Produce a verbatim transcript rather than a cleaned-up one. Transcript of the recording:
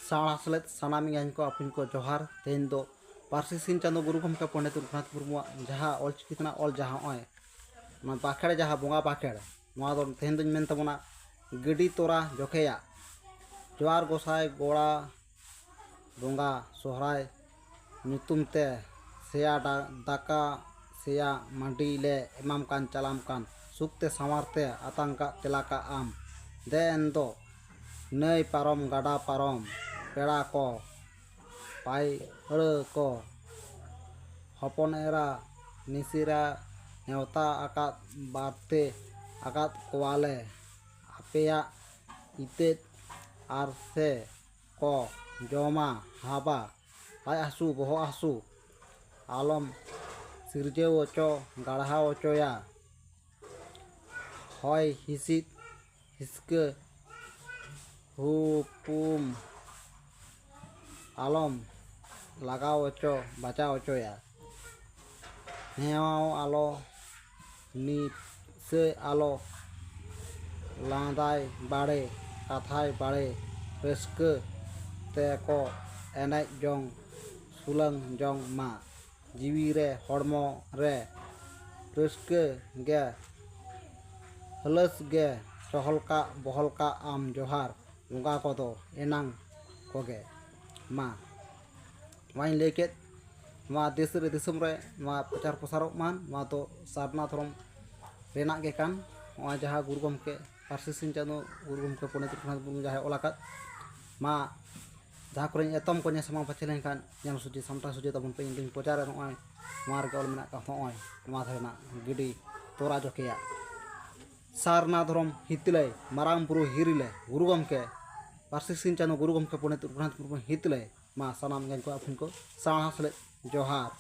ᱥᱟᱶᱦᱟ ᱥᱮᱞᱮᱫ ᱥᱟᱱᱟᱢ ᱮᱸᱜᱟᱧ ᱠᱚ ᱟᱹᱯᱩᱧ ᱠᱚ ᱡᱚᱦᱟᱨ᱾ ᱛᱮᱦᱮᱧ ᱫᱚ ᱯᱟᱹᱨᱥᱤ ᱥᱤᱧ ᱪᱟᱸᱫᱳ ᱜᱩᱨᱩ ᱜᱚᱢᱠᱮ ᱯᱚᱱᱰᱤᱛ ᱨᱚᱜᱷᱩᱱᱟᱛᱷ ᱢᱩᱨᱢᱩᱣᱟᱜ ᱡᱟᱦᱟᱸ ᱚᱞᱪᱤᱠᱤ ᱛᱮᱱᱟᱜ ᱚᱞ, ᱡᱟᱦᱟᱸ ᱱᱚᱜᱼᱚᱭ ᱱᱚᱣᱟ ᱵᱟᱸᱠᱷᱮᱲ, ᱡᱟᱦᱟᱸ ᱵᱚᱸᱜᱟ ᱵᱟᱸᱠᱷᱮᱲ, ᱱᱚᱣᱟ ᱫᱚ ᱛᱮᱦᱮᱧ ᱫᱚᱧ ᱢᱮᱱ ᱛᱟᱵᱚᱱᱟ ᱜᱤᱰᱤ ᱛᱚᱨᱟ ᱡᱚᱠᱷᱮᱭᱟᱜ᱾ ᱡᱚᱦᱟᱨ ᱜᱚᱸᱥᱟᱭ ᱜᱚᱲᱟ ᱵᱚᱸᱜᱟ ᱥᱚᱦᱨᱟᱭ ᱧᱩᱛᱩᱢ ᱛᱮ ᱥᱮᱭᱟ ᱰᱟ-, ᱫᱟᱠᱟ ᱥᱮᱭᱟ ᱢᱟᱹᱰᱤ ᱞᱮ ᱮᱢᱟᱢ ᱠᱟᱱ ᱪᱟᱞᱟᱢ ᱠᱟᱱ, ᱥᱩᱠ ᱛᱮ ᱥᱟᱶᱟᱨ ᱛᱮ ᱟᱛᱟᱝ ᱠᱟᱜ ᱛᱮᱞᱟ ᱠᱟᱜ ᱟᱢ᱾ ᱫᱮ ᱮᱱ ᱫᱚ ᱱᱟᱹᱭ ᱯᱟᱨᱚᱢ ᱜᱟᱰᱟ ᱯᱟᱨᱚᱢ, ᱯᱮᱲᱟ ᱠᱚ ᱯᱟᱹᱭᱦᱟᱹᱲᱟᱹ ᱠᱚ, ᱦᱚᱯᱚᱱ ᱮᱨᱟ ᱢᱤᱥᱤᱨᱟ ᱱᱮᱣᱛᱟ ᱟᱠᱟᱫ ᱵᱟᱨᱛᱮ ᱟᱠᱟᱫ ᱠᱚᱣᱟᱞᱮ᱾ ᱟᱯᱮᱭᱟᱜ ᱤᱛᱟᱹᱫ ᱟᱨᱥᱮ ᱠᱚ ᱡᱚᱢᱟ ᱦᱟᱵᱟ, ᱞᱟᱡ ᱦᱟᱹᱥᱩ ᱵᱚᱦᱚᱜ ᱦᱟᱹᱥᱩ ᱟᱞᱚᱢ ᱥᱤᱨᱡᱟᱹᱣ ᱦᱚᱪᱚ ᱜᱟᱲᱦᱟᱣ ᱦᱚᱪᱚᱭᱟ᱾ ᱦᱚᱭ ᱦᱤᱸᱥᱤᱫ ᱦᱤᱥᱠᱟᱹ ᱦᱩᱯᱩᱢ ᱟᱞᱚᱢ ᱞᱟᱜᱟᱣ ᱦᱚᱪᱚ ᱵᱟᱡᱟᱣ ᱦᱚᱪᱚᱭᱟ᱾ ᱦᱮᱣᱟᱣ ᱟᱞᱚ ᱱᱤᱥᱟᱹ ᱟᱞᱚ ᱞᱟᱸᱫᱟᱭ ᱵᱟᱲᱮ ᱠᱟᱛᱷᱟᱭ ᱵᱟᱲᱮ ᱨᱟᱹᱥᱠᱟᱹ ᱛᱮᱠᱚ ᱮᱱᱮᱡ ᱡᱚᱝ ᱥᱩᱞᱟᱹᱝ ᱡᱚᱝ ᱢᱟ᱾ ᱡᱤᱣᱤ ᱨᱮ ᱦᱚᱲᱢᱚ ᱨᱮ ᱨᱟᱹᱥᱠᱟᱹ ᱜᱮ ᱦᱟᱹᱞᱟᱹᱥ ᱜᱮ ᱪᱚᱦᱚᱞ ᱠᱟᱜ ᱵᱚᱦᱚᱞ ᱠᱟᱜ ᱟᱢ ᱡᱚᱦᱟᱨ ᱵᱚᱸᱜᱟ ᱠᱚᱫᱚ ᱮᱱᱟᱝ ᱠᱚᱜᱮ ᱢᱟ᱾ ᱱᱚᱣᱟᱧ ᱞᱟᱹᱭ ᱠᱮᱫ, ᱱᱚᱣᱟ ᱫᱮᱥ ᱨᱮ ᱫᱤᱥᱚᱢ ᱨᱮ ᱱᱚᱣᱟ ᱯᱨᱚᱪᱟᱨ ᱯᱨᱚᱥᱟᱨᱚᱜ ᱢᱟ᱾ ᱱᱚᱣᱟ ᱫᱚ ᱥᱟᱨᱱᱟ ᱫᱷᱚᱨᱚᱢ ᱨᱮᱱᱟᱜ ᱜᱮ ᱠᱟᱱ᱾ ᱱᱚᱜᱼᱚᱭ ᱡᱟᱦᱟᱸ ᱜᱩᱨᱩ ᱜᱚᱢᱠᱮ ᱯᱟᱹᱨᱥᱤ ᱥᱤᱧ ᱪᱟᱸᱫᱳ ᱜᱩᱨᱩ ᱜᱚᱢᱠᱮ ᱯᱚᱱᱰᱤᱛ ᱨᱚᱜᱷᱩᱱᱟᱛᱷ ᱢᱩᱨᱢᱩ ᱡᱟᱦᱟᱸᱭ ᱚᱞ ᱟᱠᱟᱫ, ᱢᱟ ᱡᱟᱦᱟᱸ ᱠᱚᱨᱮᱧ ᱮᱛᱚᱢ ᱠᱚ ᱧᱮᱞ ᱥᱟᱢᱟᱝ ᱯᱟᱪᱷᱮ ᱞᱮᱱᱠᱷᱟᱱ ᱧᱮᱞ ᱥᱚᱡᱷᱮ ᱥᱟᱢᱴᱟᱣ ᱥᱚᱡᱷᱮ ᱛᱟᱵᱚᱱ ᱯᱮ᱾ ᱤᱧ ᱫᱩᱧ ᱯᱨᱚᱪᱟᱨᱟ ᱱᱚᱜᱼᱚᱭ ᱱᱚᱣᱟ ᱨᱮᱜᱮ ᱚᱞ ᱢᱮᱱᱟᱜ ᱟᱠᱟᱫ, ᱱᱚᱜᱼᱚᱭ ᱱᱚᱣᱟ ᱫᱷᱟᱨᱮᱱᱟᱜ ᱜᱤᱰᱤ ᱛᱚᱨᱟ ᱡᱚᱠᱷᱮᱭᱟᱜ᱾ ᱥᱟᱨᱱᱟ ᱫᱷᱚᱨᱚᱢ ᱦᱤᱛᱤᱞᱟᱹᱭ ᱢᱟᱨᱟᱝ ᱵᱩᱨᱩ ᱦᱤᱨᱤᱞᱮ ᱜᱩᱨᱩ ᱜᱚᱢᱠᱮ ᱯᱟᱹᱨᱥᱤ ᱥᱤᱧ ᱪᱟᱸᱫᱳ ᱜᱩᱨᱩ ᱜᱚᱢᱠᱮ ᱯᱚᱱᱰᱤᱛ ᱨᱚᱜᱷᱩᱱᱟᱛᱷ ᱢᱩᱨᱢᱩ ᱦᱤᱛᱤᱞᱟᱹᱭ ᱢᱟ ᱥᱟᱱᱟᱢ ᱜᱮᱧ ᱠᱚ ᱟᱹᱯᱷᱤᱱ ᱠᱚ ᱥᱟᱶᱦᱟ ᱥᱮᱞᱮᱫ ᱡᱚᱦᱟᱨ᱾